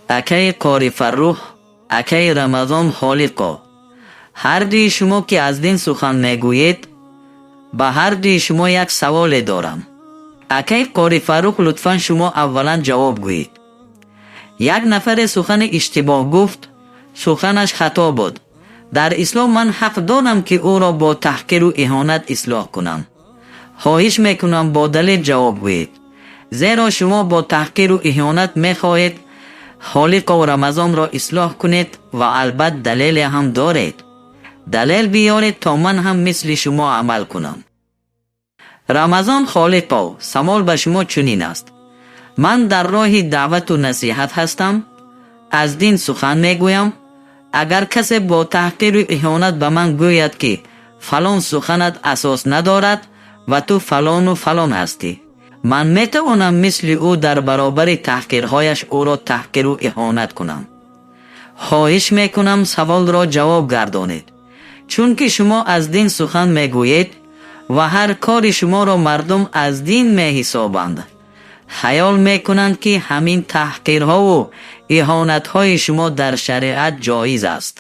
Акаи Қори Фаррух, акаи Рамазон Холиқов, ҳар дуи шумо, ки аз дин сухан мегӯед, ба ҳар дуи шумо як саволе дорам. Акаи Қори Фаррух, лутфан шумо аввалан ҷавоб гӯед. Як нафаре сухани иштибоҳ гуфт, суханаш хато буд. Дар ислом ман ҳақ дорам, ки ӯро бо таҳқиру иҳонат ислоҳ кунам? Хоҳиш мекунам, бо далел ҷавоб гӯед. Зеро шумо бо таҳқиру иҳонат мехоҳед Холиқов Рамазонро ислоҳ кунед ва албат далеле ҳам доред. Далел биёред, то ман ҳам мисли шумо амал кунам. Рамазон Холиқов, савол ба шумо чунин аст. Ман дар роҳи даъвату насиҳат ҳастам, аз дин сухан мегӯям. Агар касе бо таҳқиру иҳонат ба ман гӯяд, ки фалон суханат асос надорад ва ту фалону фалон ҳастӣ, ман метавонам мисли ӯ дар баробари таҳқирҳояш ӯро таҳқиру иҳонат кунам? Хоҳиш мекунам, саволро ҷавоб гардонед, чунки шумо аз дин сухан мегӯед ва ҳар кори шуморо мардум аз дин меҳисобанд. Хаёл мекунанд, ки ҳамин таҳқирҳову иҳонатҳои шумо дар шариат ҷоиз аст.